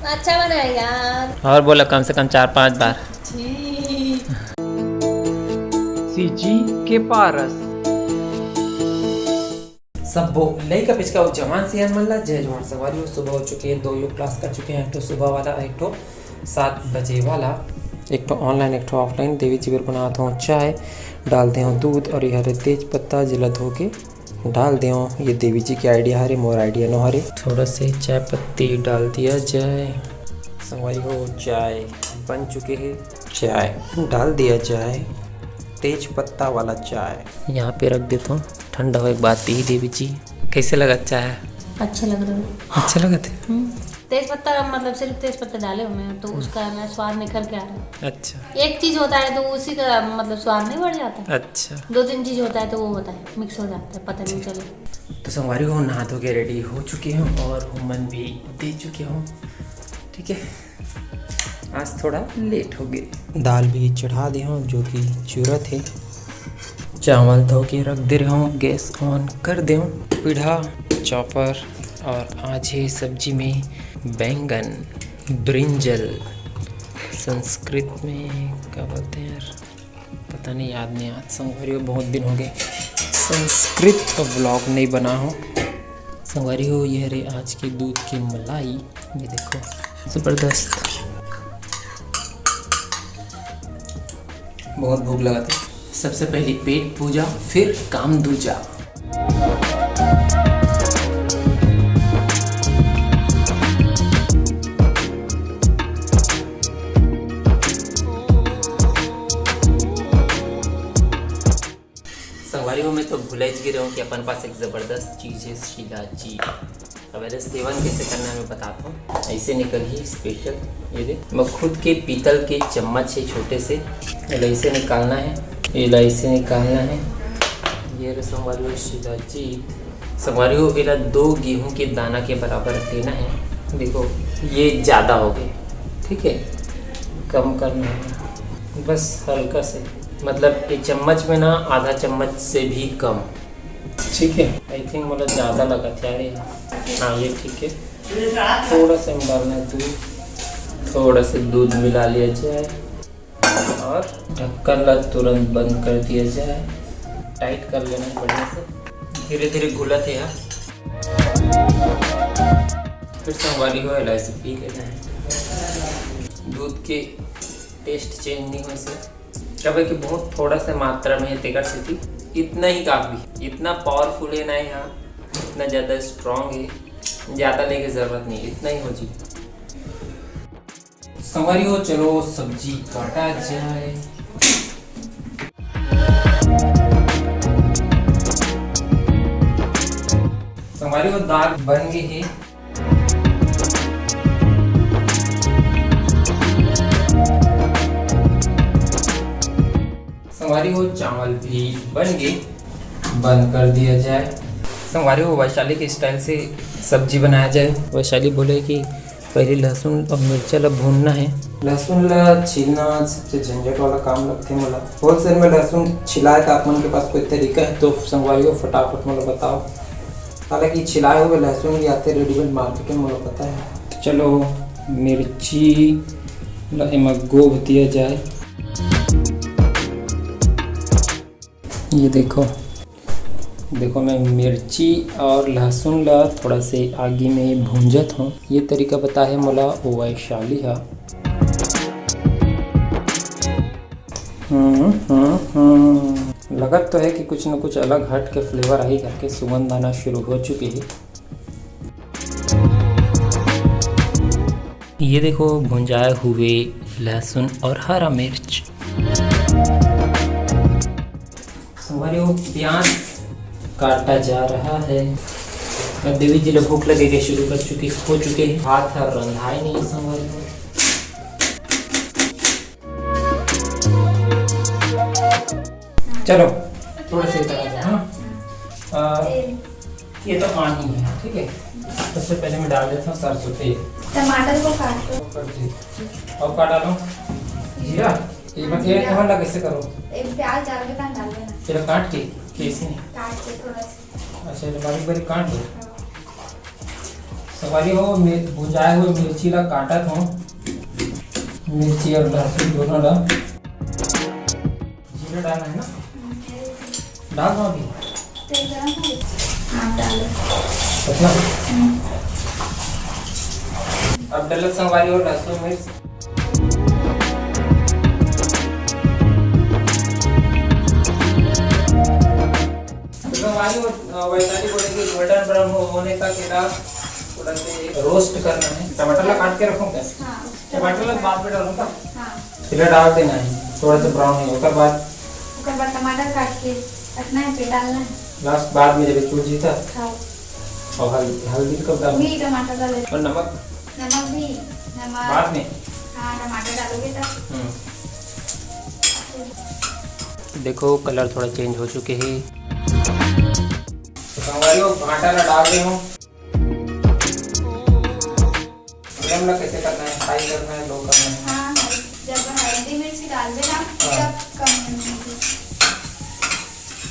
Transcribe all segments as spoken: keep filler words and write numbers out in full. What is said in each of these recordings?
अच्छा बना है यार। और बोला कम से कम चार पांच बार। छी। सीजी के पारस। सब्बो लइका पिचका अउ जवान सियान मन ला जय जोहार। संगवारी हो, सुबह हो चुके हे, दो यो क्लास कर चुके हे, एक ठो सुबह वाला, एक ठो सात बजे वाला, एक ठो ऑनलाइन, एक ठो ऑफलाइन। देवी जी बर बनात हव चाय, डाल दे हव दूध अउ ये हरे तेज पत्ता, जेला धो के डाल दे हव। ये देवी जी के आइडिया हरे, मोर आइडिया नो हरे। थोड़ा से चाय पत्ती डाल दिया जाए। संगवारी हो, चाय बन चुके हे, चाय डाल दिया जाए, तेज पत्ता वाला चाय। यहाँ पे रख देता हूँ, ठंडा होए के बाद पी देवी जी। कैसे लगत चाय? अच्छा लग रहा है। अच्छा लगत है? हम्म। तेज पत्ता, मतलब सिर्फ तेज पत्ता डाले हुए हैं, तो उसका ना स्वाद निखर के आ रहा है। अच्छा। एक चीज होता है तो उसी का मतलब स्वाद नहीं बढ़ जाता? अच्छा। दो तीन चीज होता है तो वो होता है, मिक्स हो जाता है, पता नहीं चले। तो संगवारी हो, नहा धो के रेडी हो चुके हव अउ हमन भी दे चुके हव। ठीक है, आज थोड़ा लेट हो गए। दाल भी चढ़ा दे हव, जो कि चूरत हे। चावल धो के रख दे रहे हव, गैस ऑन कर दे हव। पीढ़ा, चॉपर अउ आज हे सब्जी में बैंगन, ब्रिंजल, संस्कृत में का बोलते हैं यार, पता नहीं, याद नहीं। आज संगवारी हो, बहुत दिन हो गए संस्कृत का व्लॉग नहीं बना हो। संगवारी हो, ये हरे आज के दूध के मलाई। ये देखो, जबरदस्त। बहुत भूख लगा था। सबसे पहली पेट पूजा, फिर काम दूजा। संगवारी हो, मैं तो भुलाइच गे रहूं कि अपन पास एक जबरदस्त चीज है, शीला जी। अब एला सेवन कैसे करना है, मैं बताता हूँ। ऐसे निकल ही स्पेशल, ये दे, मैं खुद के पीतल के चम्मच है छोटे से, एला ऐसे निकालना है, एला ऐसे निकालना है। ये रहे संगवारी हो, शीला जी। संगवारी हो, एला दो गेहूं के दाना के बराबर लेना है। देखो, ये ज़्यादा हो गए, ठीक है, कम करना है, बस हल्का से, मतलब ये चम्मच में ना आधा चम्मच से भी कम। ठीक है, आई थिंक मतलब ज़्यादा लगत हे यार ये। हाँ, ये ठीक है। थोड़ा सा डालना है दूध, थोड़ा सा दूध मिला लिया जाए और ढक्कन ला तुरंत बंद कर दिया जाए। टाइट कर लेना है बढ़िया से, धीरे धीरे घुलत हे यार। फिर संगवारी हो, एला ऐसे पी लेना है। दूध के टेस्ट चेंज नहीं हो से, काबर कि बहुत थोड़ा सा मात्रा में है, तेकर सेती इतना ही काफी, इतना पावरफुल है ना यहाँ, इतना ज़्यादा स्ट्रॉन्ग है, ज़्यादा लेके ज़रूरत नहीं, इतना ही हो जी। संगवारी हो, चलो सब्जी काटा जाए। संगवारी हो, दाल बन गई है। संगवारी हो, चावल भी बन गए, बंद कर दिया जाए। संगवारी हो, वैशाली के स्टाइल से सब्जी बनाया जाए। वैशाली बोले कि पहले लहसुन और मिर्चा ला भूनना है। लहसुन ला छीलना सबसे झंझट वाला काम लगथे मोला। होलसेल में लहसुन छिलाए का आप मन के पास कोई तरीका है तो संगवारी हो, फटाफट मोला बताओ। हालांकि छिलाए हुए लहसुन भी आते रेडीमेड मार्केट में, मोला पता है। चलो, मिर्ची ला एमा गोभ दिया जाए। ये देखो, देखो, मैं मिर्ची और लहसुन ला थोड़ा से आगी में भूंजत हूँ। ये तरीका पता है मोला वैशाली हा। हम्म, हम्म, हम्म। लगत तो है कि कुछ न कुछ अलग हट के फ्लेवर आही करके, सुगंध आना शुरू हो चुकी है। ये देखो, भुंजाए हुए लहसुन और हरा मिर्च। संगवारी हो, प्याज काटा जा रहा है। अब देवी जी ला भूख लगे के शुरू कर चुकी, हो चुके हैं। हाथ ह रंधाए नहीं है संगवारी हो। चलो, थोड़ा सा इधर आ जाओ, हाँ। आ, ये तो पानी है, ठीक है। सबसे पहले मैं डाल देता हूँ सरसों तेल। टमाटर को काट लो। कर दे। और का डालो? जीरा। ये मत, ये जीरा। एमन ला कैसे करो? एक प्याज डाल के तहन डाल देना। तेरा काट के, कैसे? काट के थोड़ा सा। अच्छा, ये बारीक बारीक काट दो। हाँ। संगवारी हो, मिर-, भुंजाए हुए मिर्ची ला काटत हो, मिर्ची और लहसुन दोनों ला। जीरा डालना है ना? डाल दो अभी। तेल गरम हो गया? हाँ, डालो। कितना? हम्म। अब डलत संगवारी हो लहसुन मिर्च। तो संगवारी हो, अ, वैशाली बोले कि golden brown हो-, होने तक एला थोड़ा से roast करना है। टमाटर ला काट के रखूं क्या? हाँ। टमाटर ला बाद में डालूं क्या? हाँ। पहले डाल देना है, थोड़ा सा brown हो, ओकर बाद? ओकर बाद टमाटर काट के रखना है, फिर डालना है। Last बाद में जब चूर जीता। हाँ। और हल-, हल्दी कब डालूं? वही टमाटर डाले। और नमक? नमक भी, नमक। बाद में? हाँ, टमाटर डालोगे तब। हम्म। देखो, colour थोड़ा change हो चुके हे। तो संगवारी हो, भांटा ला डाल रहे हो। Flame ला कैसे करना है? High करना है, low करना है? हाँ, हाँ, जब हल्दी मिर्ची डाल देना, हाँ। तब कम करना है।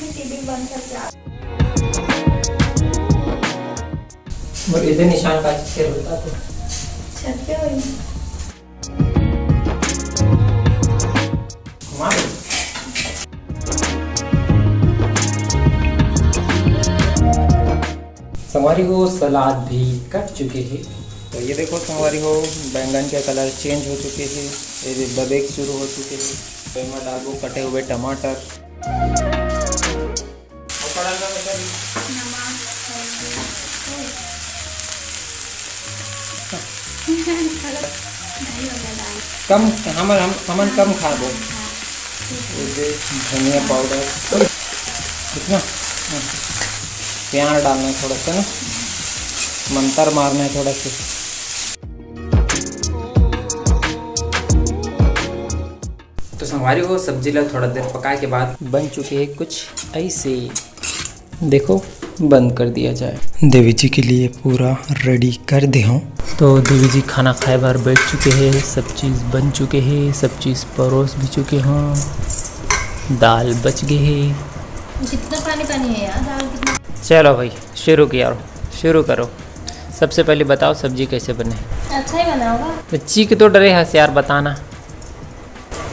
मैं टीवी बंद करके आ। और इधर निशान का चीज होता तो। छत पे वही। संगवारी हो, सलाद भी कट चुके हे। तो ये देखो संगवारी हो, बैंगन के colour change हो चुके हे, ये बबेक शुरू हो चुके हे। तो एमा डालबो कटे हुए टमाटर। नमक, हल्दी। नहीं होगा दाल। कम, हमन, हम, हमन कम खाबो। हाँ, ठीक है। ये दे, धनिया powder। कितना? हाँ। प्याज डालना है थोड़ा सा ना, मंतर मारना है थोड़ा सा। तो संगवारी हो, सब्जी ला थोड़ा देर पकाए के बाद बन चुके हे कुछ ऐसे। देखो, बंद कर दिया जाए। देवी जी के लिए पूरा ready कर दे हूँ। तो देवी जी खाना खाए बर बैठ चुके हे, सब चीज बन चुके हे, सब चीज परोस भी चुके हूँ, दाल बच गए हे। कितना पानी पानी है यार दाल, कितना। चलो भाई, शुरू किया, शुरू करो। सबसे पहले बताओ सब्जी कैसे बने? अच्छा ही बना होगा। तो चीख तो डरे हस यार, बताना।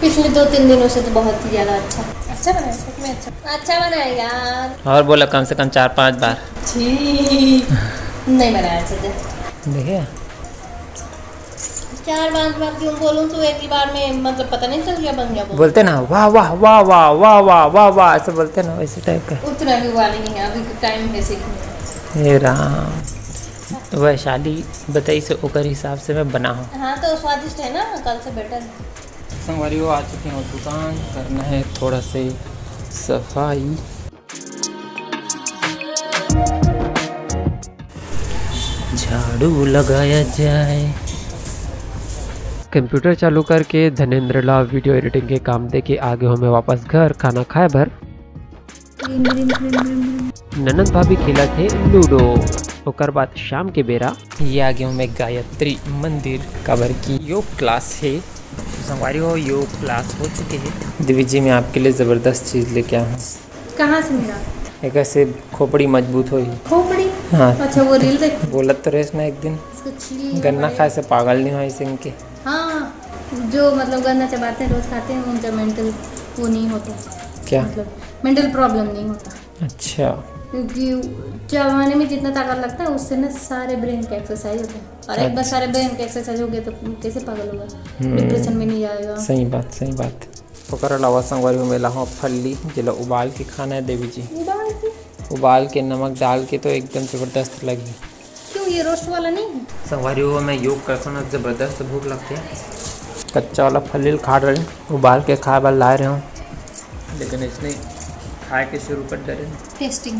पिछले दो तीन दिनों से तो बहुत ही ज्यादा अच्छा। अच्छा बनाया, सच में अच्छा। अच्छा बनाया यार। और बोला कम से कम चार पांच बार। छी, नहीं बनाया अच्छा से। देखिए। चार पांच बार क्यों बोलूं तो एक ही बार में, मतलब, पता नहीं चल गया, बन गया वो। बोलते ना, "वाह, वाह, वाह, ऐसे बोलते ना, वैसे type का। उतना भी हुआ नहीं है, अभी तो time है सीखने में। हे राम, वैशाली बताई से ओकर हिसाब से मैं बना हूँ। हाँ, तो स्वादिष्ट है ना, कल से better है। संगवारी हो, आ चुके हैं दुकान, करना है थोड़ा से सफाई। झाड़ू लगाया जाए। Computer चालू करके धनेंद्र ला video editing के काम दे के आगे हूँ मैं वापस घर खाना खाए बर। ननद भाभी खेलत हे लूडो। ओकर बाद शाम के बेरा। ये आगे हूँ मैं गायत्री मंदिर, काबर की योग class हे। संगवारी हो, योग class हो चुके हे। देवी जी, मैं आपके लिए जबरदस्त चीज लेके आया हूँ। कहाँ से मिला? एकर से खोपड़ी मजबूत होही। खोपड़ी? हाँ। अच्छा, वो reel देख। बोलत तो रहेस ना एक दिन, इसको छील गन्ना पड़ेगा। खाए से पागल नहीं होई सिंह के। हाँ, जो मतलब गन्ना चबाते हैं, रोज खाते हैं, उनका mental वो नहीं होता। क्या? मतलब mental problem नहीं होता। अच्छा। क्योंकि चबाने में जितना ताकत लगता है, उससे ना सारे brain का exercise होता है। और एक बार अच्छा। सारे brain का exercise हो गया तो कैसे पागल होगा? हम्म। Depression में नहीं जाएगा। सही बात, सही बात। ओकर अलावा संगवारी हो, मैं लाहूं फल्ली, जेला उबाल के खाना है देवी जी। उबाल के? उबाल के नमक डाल के तो एकदम जबरदस्त लगही। क्यों, ये roast वाला नहीं है? संगवारी हो, मैं योग करथों ना, जबरदस्त भूख लगथे। कच्चा वाला फल्ली ल खा रहे, उबाल के खाए बर लाए रहे हूँ, लेकिन इसने खाए के शुरू कर डरे। Tasting।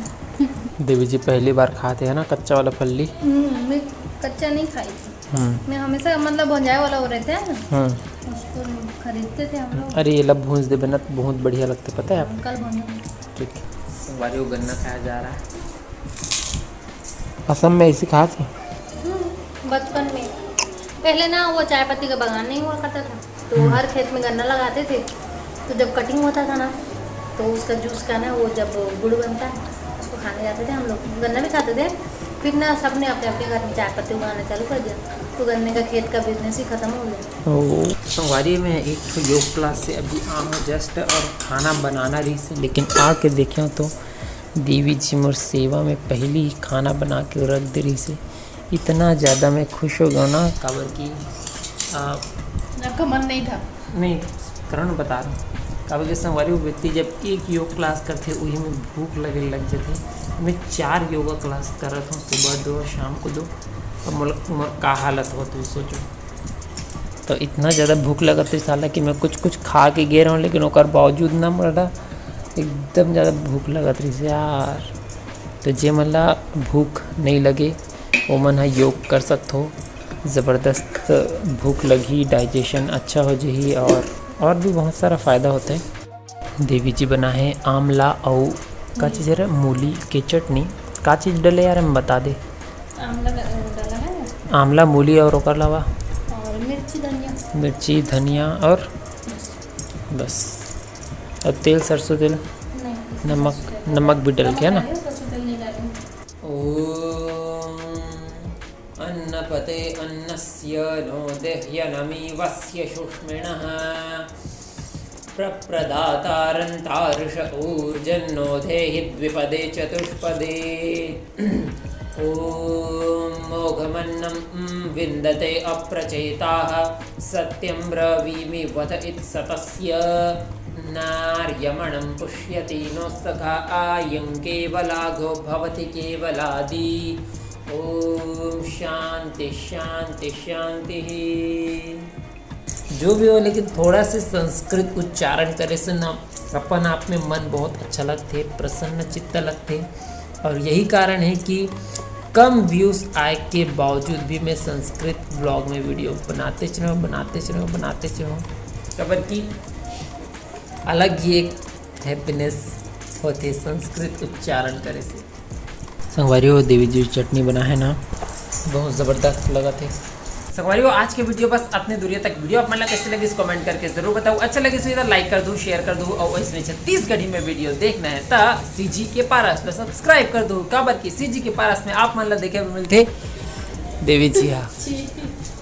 देवी जी पहली बार खाते हैं ना कच्चा वाला फल्ली। हम्म, मैं कच्चा नहीं खाई थी। हम्म। मैं हमेशा, मतलब, भुंजाए वाला वो रहता है ना, हम्म। उसको खरीदते थे हम लोग। अरे, ये लब भूंज देबे ना, तो बहुत बढ़िया लगता, पता है आपको? कल भूंजा। ठीक। संगवारी हो, गन्ना खाया जा रहा है। असम में ऐसे खात हे? हम्म, बचपन में। पहले ना, वो चाय पत्ती का बागान नहीं हुआ करता था, तो हम्म। हर खेत में गन्ना लगाते थे, तो जब cutting होता था ना, तो उसका juice का ना, वो जब गुड़ बनता है, उसको खाने जाते थे हम लोग। गन्ना भी खाते थे, फिर ना सबने अपने अपने घर में चाय पत्ती उगाना चालू कर दिया, तो गन्ने का खेत का बिजनेस ही खत्म हो गया। ओ। संगवारी, मैं एक ठो योग क्लास से अभी आऊँ जस्ट, और खाना बनाना रहिस हे, लेकिन आके देखेंव तो देवी जी मोर सेवा में पहली ही खाना बना के रख दे रहिस हे। इतना ज़्यादा मैं खुश हो गया ना, काबर कि आ, आपका मन नहीं था। नहीं, कारण बता रहा हूँ। काबर के संगवारी, वो व्यक्ति जब एक योग क्लास करथे, वही में भूख लगे लग जाथे। मैं चार योगा क्लास करत हूँ, सुबह दो और शाम को दो। अब मोला, मोर का हालत होत होही, सोचो। तो इतना ज़्यादा भूख लगत रहिस साला कि मैं कुछ कुछ खा के गे रहूँ, लेकिन ओकर बावजूद ना मोला एकदम ज़्यादा भूख लगत रहिस यार। तो जे मन ला भूख नहीं लगे, ओमन ह योग कर सकथो। ज़बरदस्त भूख लगही, डाइजेशन अच्छा हो जही, और, और भी बहुत सारा फ़ायदा होथे। देवी जी बनाए हे आंवला अउ का चीज़ हरे, मूली के चटनी। का चीज़ डले यार, हम बता दे। आंवला ड-, डला है। आंवला, मूली और ओकर अलावा? और मिर्ची, धनिया। मिर्ची, धनिया और बस। और तेल, सरसों तेल? नहीं, नमक, सरसों तेल। नमक भी डल के, है ना? डाली हूँ, सरसों तेल नहीं डाली हूँ। ॐ अन्नपते अन्नस्य नो देह्यनमीवस्य शुष्मिणः। प्रप्रदातारन्तारुष ऊर्जन्नो धेहि द्विपदे चतुष्पदे। ॐ मोघमन्नं विन्दते अप्रचेताः। सत्यं ब्रवीमि वद इत्सतस्य। नार्यमणं पुष्यति नो सखा आयं केवलाघो भवति केवलादी। ॐ शांति शांति शांति। जो भी हो, लेकिन थोड़ा से संस्कृत उच्चारण करे से ना अपन आप में मन बहुत अच्छा लगथे, प्रसन्न चित्त लगथे। और यही कारण है कि कम व्यूज आए के बावजूद भी मैं संस्कृत ब्लॉग में वीडियो बनाते रहूँ, बनाते रहूँ, बनाते रहूँ। काबर कि अलग ही एक हैप्पीनेस होथे संस्कृत उच्चारण करे से। संगवारी हो, देवी जी चटनी बनाए हे ना, बहुत ज़बरदस्त लगत हे। संगवारी हो, आज के वीडियो बस अतने दूरिया तक। वीडियो आप मन ला कैसे लगिस, कमेंट करके जरूर बताओ। अच्छा लगिस होही तो लाइक कर दू, शेयर कर दू, और वैसने छत्तीसगढ़ी में वीडियो देखना है तो सीजी के पारस ला सब्सक्राइब कर दू, काबर कि सीजी के पारस में आप मन ला देखे बर मिलथे देवी जी हा।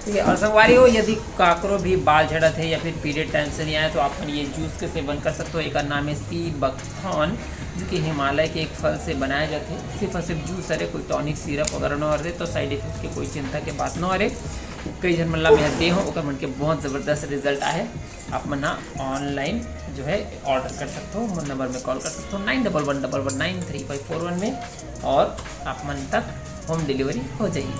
ठीक है, और संगवारी हो, यदि काकरो भी बाल झड़त है या फिर पीरियड टाइम से नहीं आया, तो आप मन ये जूस के सेवन कर सकते हो। एकर नाम है सी बकथॉर्न, जो कि हिमालय के एक फल से बनाया जाथे। सिर्फ और सिर्फ जूस हरे, कोई टॉनिक, सिरप वगैरह न हरे, तो साइड इफेक्ट के कोई चिंता के बात न हरे। कई झन मन ला मैं दे हूँ, ओकर मन के बहुत ज़बरदस्त रिजल्ट आए। आप मन ह ऑनलाइन जो है ऑर्डर कर सकते हो, मोर नंबर में कॉल कर सकते हो, नाइन डबल वन डबल वन नाइन थ्री फाइव फोर वन में, और आप मन तक होम डिलीवरी हो जाएगी।